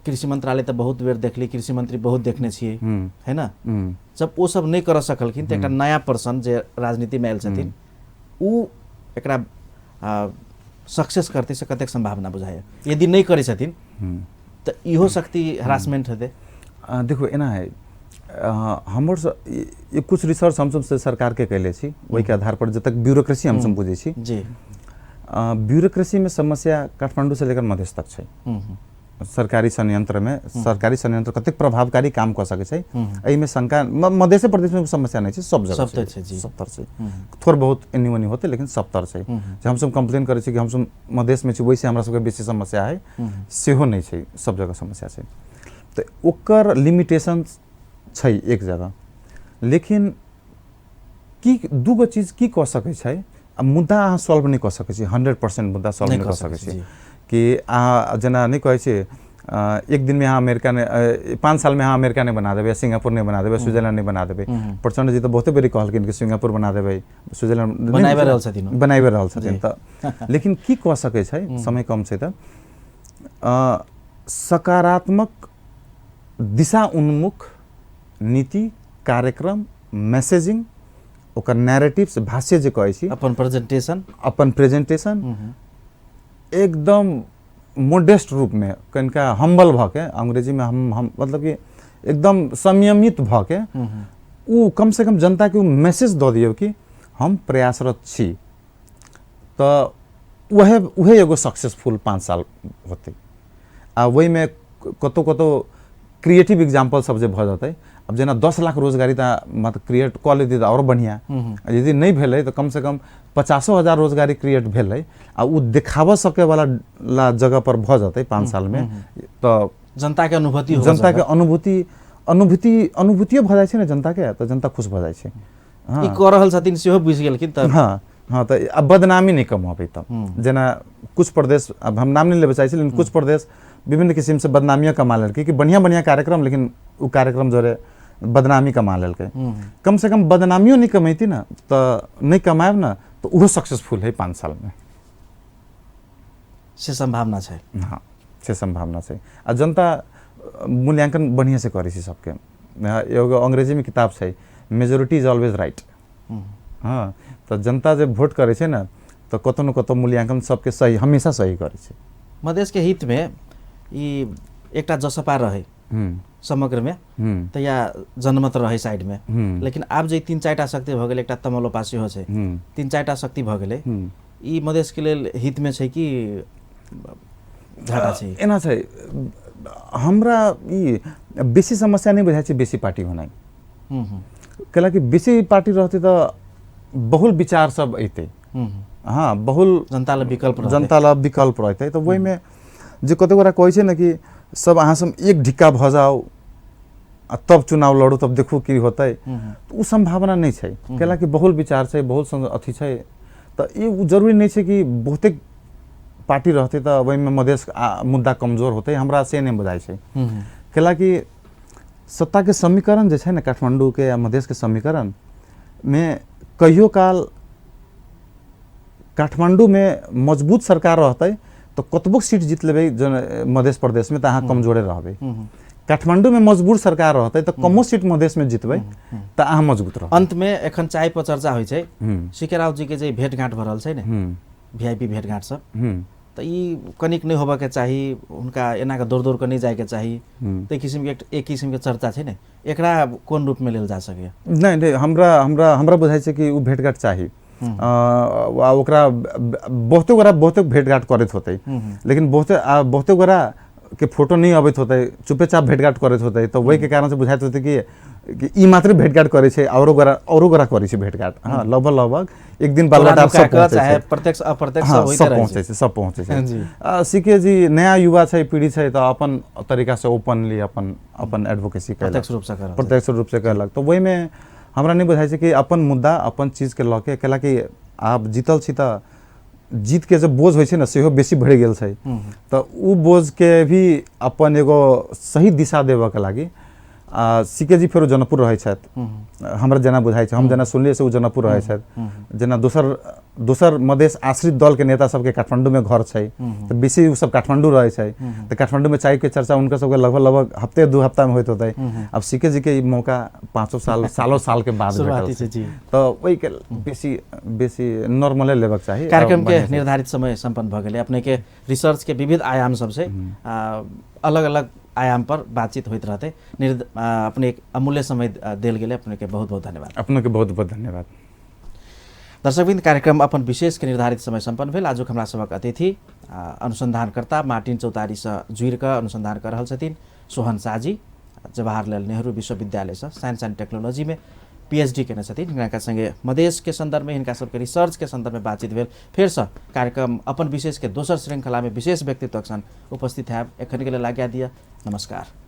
कृषि मंत्रालय तऽ बहुत बेर देखली, कृषि मंत्री बहुत देखने छियै, है ना? जब ओ सब नहि करऽ सकलखिन तऽ एकटा नया पर्सन जे राजनीतिमे आयल छथिन उ एकरा सक्सेस करतै से कतेक सम्भावना बुझाइए? यदि नहि करै छथिन तऽ इहो शक्ति हरासमेंट हेतै। देखू, एना है, हमर कुछ रिसर्च हमसब से सरकारके कैले छी, ओहिके आधार पर जतक ब्यूरोक्रेसी हमसब बुझै छी जी, ब्यूरोक्रेसीमे समस्या काठमाडौँ से लेकर मधेश तक छै। सरकारी संयंत्रमे, सरकारी संयंत्र कतेक प्रभावकारी काम कऽ सकै छै एहिमे शंका। मधेसे प्रदेशमे समस्या नहि छै, सब जगह सब तर छै जी। सब तर छै, थोड़ बहुत एन्नी ओन्नी होतै लेकिन सब तर छै। जे हमसब कम्प्लेन करै छी कि हमसब मधेशमे छी ओहिसँ हमरा सबके बेसी समस्या है, सेहो नहि छै, सब जगह समस्या छै। तऽ ओकर लिमिटेशन छै एक जगह। लेकिन की दूगो चीज की कऽ सकै छै, आ मुद्दा अहाँ सॉल्व नहि कऽ सकै छी, 100% मुद्दा सॉल्व नहि कऽ सकै छी कि अहाँ जेना नहि कहै छी एक दिनमे अहाँ अमेरिका नहि, 5 सालमे अहाँ अमेरिका नहि बना देबै, सिंगापुर नहि बना देबै, स्विट्जरलैंड नहि बना देबै। प्रचण्ड जी तऽ बहुते बेरी कहलखिन कि सिंगापुर बना देबै, स्विट्जरलैंड बनाबि रहल छथिन, बनाबि रहल छथिन। तऽ लेकिन की कऽ सकै छै, समय कम छै, तऽ सकारात्मक दिशा उन्मुख नीति, कार्यक्रम, मैसेजिंग, ओकर नैरेटिव्स, भाष्य जे कहै छी, अपन प्रेजेंटेशन, अपन प्रेजेंटेशन एकदम मोडेस्ट रूपमे, कनिका हम्बल भऽ के, अंग्रेजीमे हम मतलब कि एकदम संयमित भऽ के ओ कमसँ कम जनताके ओ मैसेज दऽ दियौ कि हम प्रयासरत छी, तऽ उहे एगो सक्सेसफुल 5 साल होतै। आ ओहिमे कतहु कतहु क्रिएटिव एग्जाम्पल सब जे भऽ जेतै, आब जेना 10 लाख रोजगारी तऽ मतलब क्रिएट कऽ लेतै तऽ आओर बढ़िआँ, यदि नहि भेलै तऽ कमसँ कम 50,000 रोजगारी क्रिएट भेलै आ ओ देखाबऽ सकेवला ला जगह पर भऽ जेतै 5 सालमे, तऽ जनताके अनुभूति, जनताके अनुभूति अनुभूति अनुभूतियो भऽ जाइ छै ने जनताके, तऽ जनता खुश भऽ जाइ छै। ई कऽ रहल छथिन सेहो बुझि गेलखिन तऽ। हँ हँ, तऽ आब बदनामी नहि कमबै तब। जेना कुछ प्रदेश, अब हम नाम नहि लेबऽ चाहै छी, लेकिन कुछ प्रदेश विभिन्न किसिमसँ बदनामियो कमा लेलकै कि बढ़िआँ बढ़िआँ कार्यक्रम, लेकिन ओ कार्यक्रम जोरे बदनामी कमा लेलकै। कमसँ कम बदनामियो नहि कमैती ने, तऽ नहि कमायब ने तऽ ओहो सक्सेसफुल है 5 सालमे, से सम्भावना छै। हँ, से सम्भावना छै। आ जनता मूल्याङ्कन बढ़िआँसँ करै छै सबके। एगो अंग्रेजीमे किताब छै, मेजोरिटी is always right. हँ, तऽ जनता जे वोट करै छै ने तऽ कतहु ने कतहु मूल्याङ्कन सबके सही, हमेशा सही करै छै। मधेशके हितमे ई एकटा जसपा रहै समग्रमे तऽ या जनमत रहै साइडमे, लेकिन आब जे 3-4टा शक्ति भऽ गेलै, एकटा तमलोपा सेहो छै, 3-4टा शक्ति भऽ गेलै, ई मधेशके लेल हितमे छै कि घाटा छै? एना छै, हमरा ई बेसी समस्या नहि बुझाइ छै बेसी पार्टी होनाइ, कैलाकि बेसी पार्टी रहतै तऽ बहुल विचार सब अयतै। हँ, बहुल जनता ला विकल्प, जनता ला विकल्प रहतै। तऽ ओहिमे जे कतेक गोटा कहै छै ने कि सब अहाँ सब एक ढिक्का भऽ जाउ आ तब चुनाव लड़ू, तब देखू की होतै, तऽ ओ सम्भावना नहि छै, कैलाकि बहुल विचार छै, बहुत अथी छै। तऽ ई जरूरी नहि छै कि बहुते पार्टी रहतै तऽ ओहिमे मधेश मुद्दा कमजोर होतै, हमरा से नहि बुझाइ छै। कैलाकि सत्ताके समीकरण जे छै ने, काठमाण्डूके आ मधेशके समीकरणमे कहियो काल काठमाण्डूमे मजबूत सरकार रहतै तऽ कतबो सीट जीत लेबै मधेश प्रदेशमे तऽ अहाँ कमजोरे रहबै। काठमाण्डूमे मजबूत सरकार रहतै तऽ कमो सीट मधेशमे जितबै तऽ अहाँ मजबूत रहबै। अन्तमे एखन चाय पर चर्चा होइ छै, सीके राउत जीके जे भेटघाट भऽ रहल छै ने, VIP भेटघाट सब, तऽ ई कनिक नहि होबऽके चाही, हुनका एना कऽ दौड़ दौड़ कऽ नहि जाइके चाही, ताहि किसिमके एक किसिमके चर्चा छै ने, एकरा कोन रूपमे लेल जा सकैए? नहि नहि, हमरा हमरा हमरा बुझाइ छै कि ओ भेटघाट चाही। आ ओकरा बहुते गोरा बहुते भेटघाट करैत होतै, लेकिन बहुते बहुते गोरा के फोटो नहि अबैत होतै, चुपेचाप भेटघाट करैत होतै, तऽ ओहिके कारणसँ बुझाइत होतै कि ई मात्रे भेटघाट करै छै, औरो गोरा करै छै भेटघाट। हँ, लगभग लगभग एक दिन बालवाटार सब पहुँचै छै, प्रत्यक्ष अप्रत्यक्ष सब होइते रहै छै, सब पहुँचै छै। सीके जी नया युवा छै, पीढ़ी छै, तऽ अपन तरीकासँ ओपनली अपन अपन एडवोकेसी कयलक, प्रत्यक्ष रूपसँ करल, प्रत्यक्ष रूपसँ कयलक। तऽ ओहिमे हमरा नहि बुझाइ छै कि अपन मुद्दा अपन चीजके लऽ के, कैलाकि आब जीतल छी तऽ जीतके जे बोझ होइ छै ने सेहो बेसी बढ़ि गेल छै, तऽ ओ बोझके भी अपन एगो सही दिशा देबऽके लागि आ सीके जी फेरो जनकपुर रहै छथि, हमरा जेना बुझाइ छै, हम जेना सुनलियै से ओ जनकपुर रहै छथि। जेना दोसर दोसर मधेश आश्रित दलके नेता सबके काठमाण्डूमे घर छै, तऽ बेसी ओ सब काठमाण्डू रहै छै, तऽ काठमाण्डूमे चायके चर्चा हुनकर सबके लगभग लगभग हफ्ते 2 हफ्तामे होइत होतै। आब सीके जीके ई मौका 5 साल सालो सालके बाद भेटल छै, तऽ ओहिके बेसी बेसी नॉर्मले लेबक चाही। कार्यक्रमके निर्धारित समय सम्पन्न भऽ गेलै। अपनेके रिसर्चके विविध आयाम सब छै, अलग अलग आयाम पर बातचीत होइत रहतै। अपने अमूल्य समय देल गेलै, अपनेके बहुत बहुत धन्यवाद। अपनेके बहुत बहुत धन्यवाद। दर्शकवृन्द, कार्यक्रम अपन विशेष के निर्धारित समय सम्पन्न भेल। आजुक हमरा सभक अतिथि अनुसंधानकर्ता मार्टिन चौतारीसँ जुड़ि कऽ अनुसंधान कऽ रहल छथिन सोहन शाहजी, जवाहरलाल नेहरू विश्वविद्यालयसँ साइंस एंड टेक्नोलॉजीमे पीएचडी केने छथिन। हिनका संगे मधेशके सन्दर्भमे हिनका सबके रिसर्चके सन्दर्भमे बातचीत भेल। फेरसँ कार्यक्रम अपन विशेषके दोसर श्रृङ्खलामे विशेष व्यक्तित्वक संग उपस्थित हैब। एखन के लेल आज्ञा दिअ, नमस्कार।